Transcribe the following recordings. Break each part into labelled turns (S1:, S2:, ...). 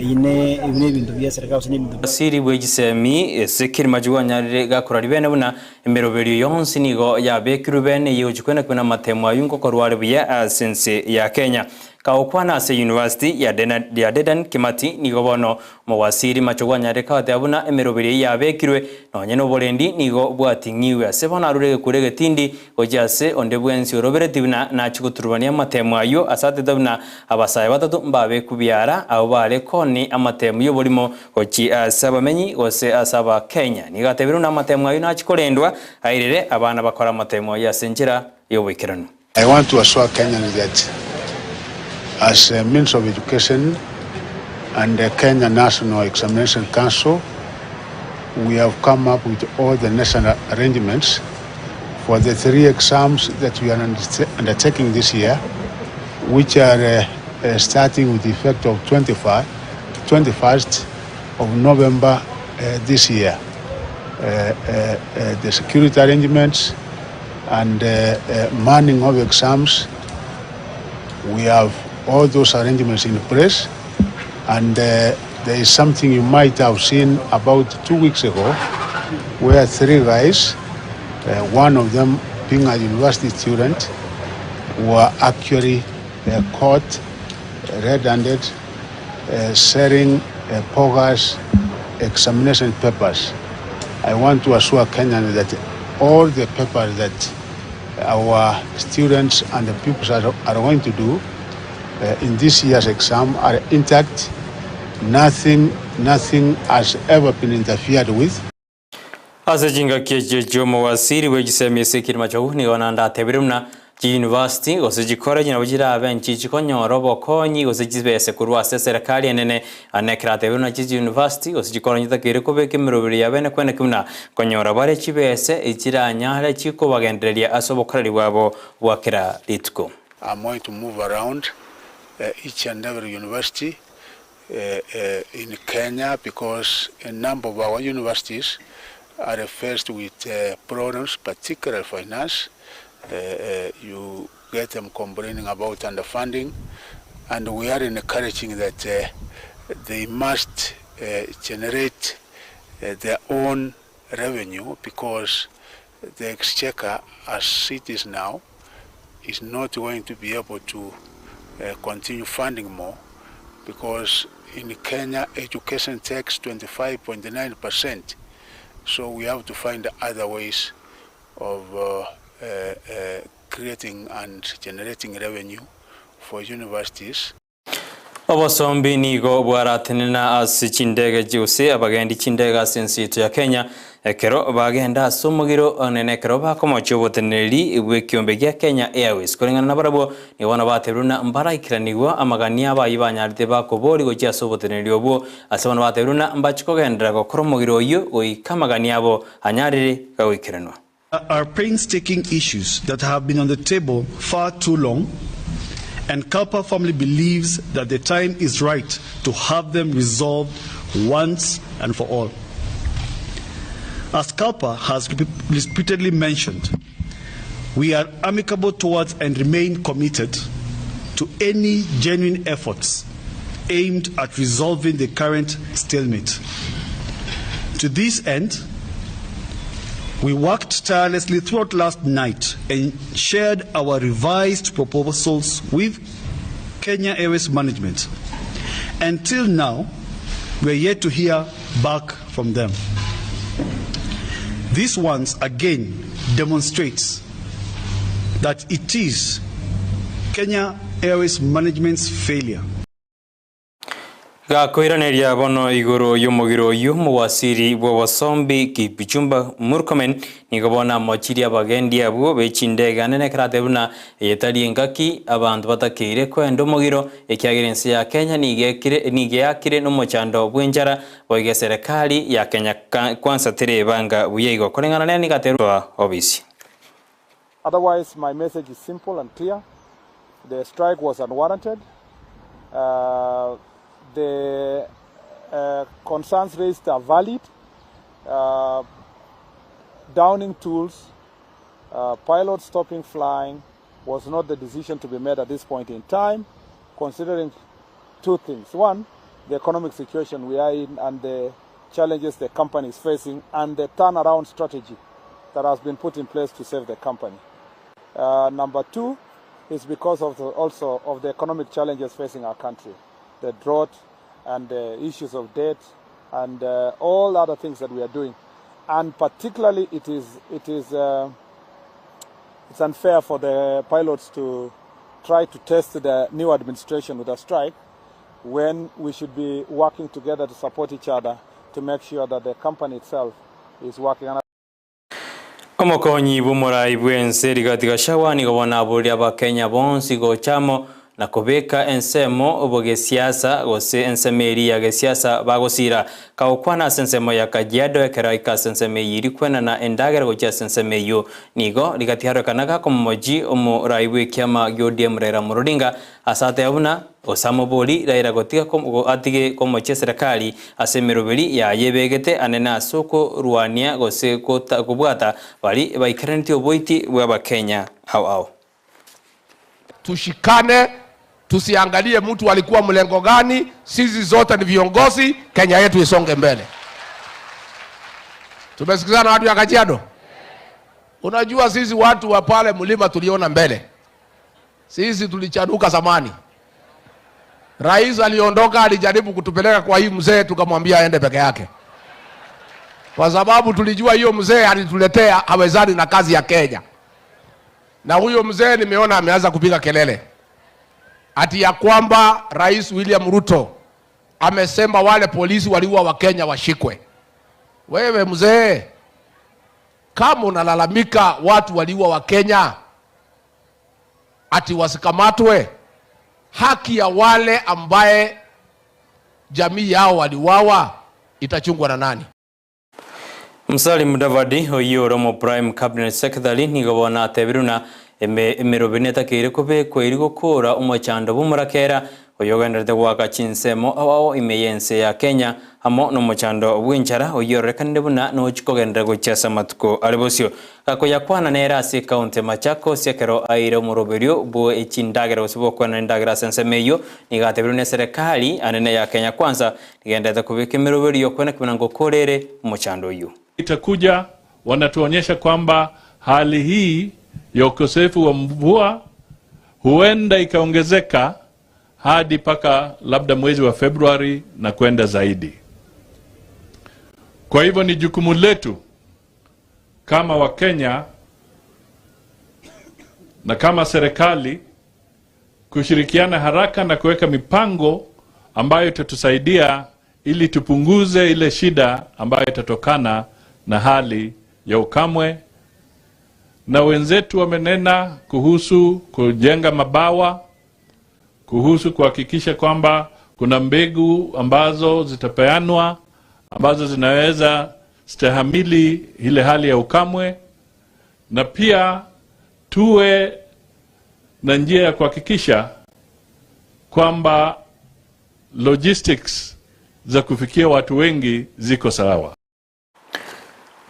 S1: Eyio ne ebi nebinto bia serikali gose nebinto bia.
S2: Siri bwe chisemi ase ekerima chigwanyarire gakorari bene buna emeroberio yonsi nigo yabekirwe bene eye gochia kwena kwena amatemo ayio ngokorwa are buya ase ense ya Kenya. Kagokwana ase University ya ya Dedan Kimathi nigo bono omowasiri Machogu anyarire kagoteba buna emeroberio eyio yabekirwe nonye noborendi nigo bwating'iwe ase bono arure egekuro egetindi gochia ase onde bwensi orobereti buna nachie goturubania amatemo ayio ase atete buna abasae batato mbabekwe biara abwo bare koni amatemo y'oborimo gochia ase abamenyi gose ase Abakenya. Nigo atebire buna amatemo ayio nachie korendwa airere abana bakore amatemo ayio ase enchera y'oboikeranu.
S3: I want to assure Kenyans that as a Ministry of Education and the Kenya National Examination Council, we have come up with all the necessary arrangements for the three exams that we are undertaking this year, which are uh, uh, starting with the effect of 25, 21st of November uh, this year. Uh, uh, uh, the security arrangements and uh, uh, manning of exams, we have all those arrangements in place. And uh, there is something you might have seen about 2 weeks ago, where three guys, one of them being a university student, were actually caught red-handed selling bogus examination papers. I want to assure Kenyans that all the papers that our students and the pupils are going to do in this year's exam are intact. Nothing, nothing has ever been interfered with.
S2: Ase chingaki echio chi'omowasiri bw'echisemi ase ekerima chiago nigo naende atebire buna chiyunivasiti gose chikoreji nabo chirabe nchi chikonyora obokonyi gose chibese korwa ase eserekari enene. Ane ekero atebire buna chiyunivasiti gose chikoreji chitakeire kobeka emeroberi yabo ene kweneki buna konyora bare chibese echiranyare chikobagendereria ase obokoreri bwabo bwa kera rituko.
S3: I'm going to move around each and every university in Kenya because a number of our universities are faced with problems, particularly finance. You get them complaining about underfunding, and we are encouraging that they must generate their own revenue because the exchequer as it is now is not going to be able to continue funding more because in Kenya education takes 25.9%. So we have to find other ways of creating and generating revenue for universities.
S2: Obosombi nigo bwaratenena ase chindege gose abagendi chindege ase ense yaito ya Kenya ekero bagenda ase omogiro onene ekero bakomochia oboteneneri bw'ekiombe gia Kenya Airways. Koreng'ana nabarabwo nigo bono batebirie buna mbaraikeranigwa amagani abayio banyarete bakobori gochia ase oboteneneri obwo ase bono batebirie buna mbachi kogenderera gokora omogiro oyio goika amagani abo anyarire gagoikeranwa.
S4: Are painstaking issues that have been on the table far too long, and Kapa family believes that the time is right to have them resolved once and for all. As Kalpa has repeatedly mentioned, we are amicable towards and remain committed to any genuine efforts aimed at resolving the current stalemate. To this end, we worked tirelessly throughout last night and shared our revised proposals with Kenya Airways Management. Until now, we are yet to hear back from them. This once again demonstrates that it is Kenya Airways Management's failure.
S2: Gakoiraneria bono igoro y'omogiro oyio omowasiri bw'obosombi Kipchumba Murkomen nigo bono amochirie abagendi abwo b'echindege anene ekero atebire buna eye tari engaki abanto batakeire koenda omogiro ekiagera ense ya Kenya nigo nigo eakire nomochando bw'enchara boigo eserekari ya Kenya Kwanza terebanga buya igo koreng'ana nere nigo aterwa obisi.
S5: Otherwise, my message is simple and clear. The strike was unwarranted. The concerns raised are valid. Downing tools, pilots stopping flying was not the decision to be made at this point in time, considering two things. One, the economic situation we are in and the challenges the company is facing and the turnaround strategy that has been put in place to save the company. Number 2 is because of the, also of the economic challenges facing our country, the drought and the issues of debt and all other things that we are doing. And particularly it is, it is, it's unfair for the pilots to try to test the new administration with a strike when we should be working together to support each other to make sure that the company itself is working.
S2: Omokonyi bw'omorai bw'ense Rigathi Gachagua nigo bono aboria abakenya bonsi gocha amo na kobeka ensemo bogesiasa gose ensemo eria ya gesiasa bagosira. Kagokwana ase ensemo ya Kajiado ekero aika ase ensemo eyio eri kwenana endagera gochia ase ensemo eyio nigo Rigathi arorekana gakomomochi omorai bw'ekiama gia ODM Raila Amolo Odinga ase ateba buna Gose amobori Raila gotiga atige komochia eserekari ase emeroberi yaye ebegete anene ase okorwania gose kobwata baria baikeranetie oboiti bw'Abakenya ao ao.
S6: Tushikane, tusiangalie mtu alikuwa mlengo gani, sisi zote ni viongozi, Kenya yetu isonge mbele. Tumesikizana watu ya Kajiado? Unajua sisi watu wa pale mlima tuliona mbele. Sisi tulichanuka zamani. Rais aliondoka, alijaribu kutupeleka kwa hii mzee, tukamwambia aende peke yake, kwa sababu tulijua hiyo mzee alituletea hawezani na kazi ya Kenya. Na huyo mzee nimeona ameanza kupiga kelele ati ya kwamba Rais William Ruto amesema wale polisi waliua Wakenya washikwe. Wewe mzee, kama unalalamika watu waliua Wakenya ati wasikamatwe, haki ya wale ambaye jamii yao waliuawa itachungwa na nani?
S2: Musalia Mudavadi oyio ore omo Prime Cabinet Secretary nigo bono atebire buna emeroberi netakeire kobekwa eri gokora omochando bw'omorakera oyo ogenderete goaka chinsemo ao ao ime y'ense ya Kenya amo nomochando bw'enchara oyio ororekanire buna nochi kogenderera gochia ase amatuko are bosio. Gakoyakwana nere ase ecounty ya Machakos ekero aeire omoroberio bwe chindagera gose bw'okoenana endagera ase ensemo eyio, nigo atebirwe neserekari anene ya Kenya Kwanza nigenderete kobeka emeroberio y'okoeneka buna ngokora ere omochando oyio.
S7: Itakuja wanatuonyesha kwamba hali hii ya ukosefu wa mvua huenda ikaongezeka hadi mpaka labda mwezi wa Februari na kwenda zaidi. Kwa hivyo ni jukumu letu kama Wakenya na kama serikali kushirikiana haraka na kuweka mipango ambayo itatusaidia ili tupunguze ile shida ambayo itatokana na hali ya ukamwe. Na wenzetu wamenena kuhusu kujenga mabawa, kuhusu kuhakikisha kwamba kuna mbegu ambazo zitapeanwa ambazo zinaweza stahamili ile hali ya ukamwe, na pia tuwe na njia ya kuhakikisha kwamba logistics za kufikia watu wengi ziko sawa.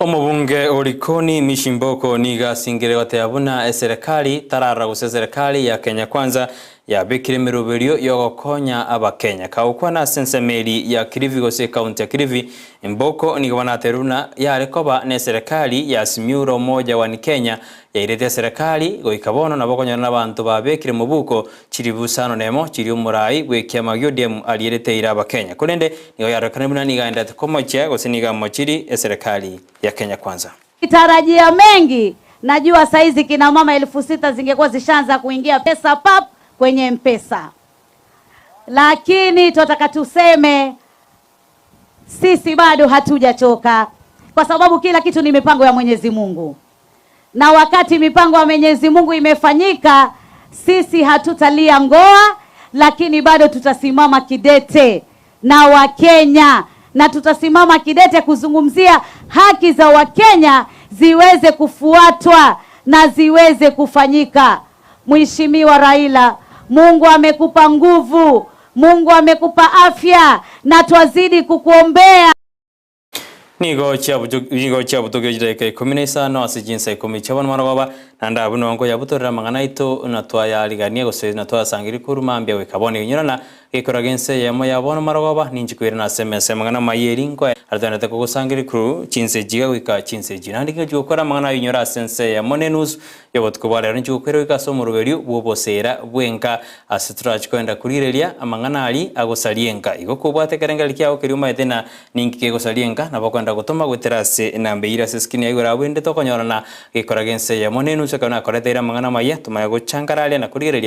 S2: Omobunge o Likoni Mishi Mboko nigo asingire goteba buna eserekari tararora gose eserekari ya Kenya Kwanza yabekire emeroberio yogokonya abakenya. Kagokwana ase ensemo eri ya Kilifi gose ekaunti ya Kilifi, Mboko nigo bono atebirie buna yare koba na eserekari ya Azimio la Umoja One Kenya yairete eserekari goika bono nabo okonyora na abanto babekire mobuko chiribu isano nemo chiria omorai bw'ekiama gia ODM arierete eira abakenya. Korende nigo yarorekane buna nigo aenderete komochia gose nigo amochiri eserekari ya Kenya Kwanza.
S8: Tarajia mengi, najua saizi kina mama 6,000 zingekuwa zishaanza kuingia pesa pap kwenye M-Pesa, lakini tunataka tuseme sisi bado hatujachoka, kwa sababu kila kitu ni mipango ya Mwenyezi Mungu, na wakati mipango ya Mwenyezi Mungu imefanyika, sisi hatutalia ngoa, lakini bado tutasimama kidete na Wakenya, na tutasimama kidete kuzungumzia haki za Wakenya ziweze kufuatwa na ziweze kufanyika. Mheshimiwa Raila, Mungu amekupa nguvu, Mungu amekupa afya, na twazidi kukuombea.
S2: Nigo chiabuto nigo chiabutokire chidakika 15 ase chinsa 10 chia bono marogoba, naende abwo nongo yabutorera amang'ana aito na twayarigania gose na twayasangereria korwa mambia goika bono. Igenyorana gekora gense eyemo ya bono marogoba, ninchi koirana ase emesa y'amang'ana amaya eri nkoe aretenete kogosangereria korwa chinsa echi iga goika chinsa echi. Naende ingochi gokora amang'ana aye inyore ase ense eyemo na enusu y'obotuko bwa rero, ninchi gokoira goika ase omoroberio bw'oboseera bw'enka ase torachi koenda korigereria amang'ana aria agosaria enka. Igo kobwate ekerengererio kiao keria omaete na Ninki kegosaria enka? Nabo okoenda gotoma goetera ase enamba eyio ere ase eskrini ya igoro abwo ende tokonyorana gekora gense eyemo nenusu ekero nakoreteire amang'ana amaya tomanye gochangara aria na korigereria.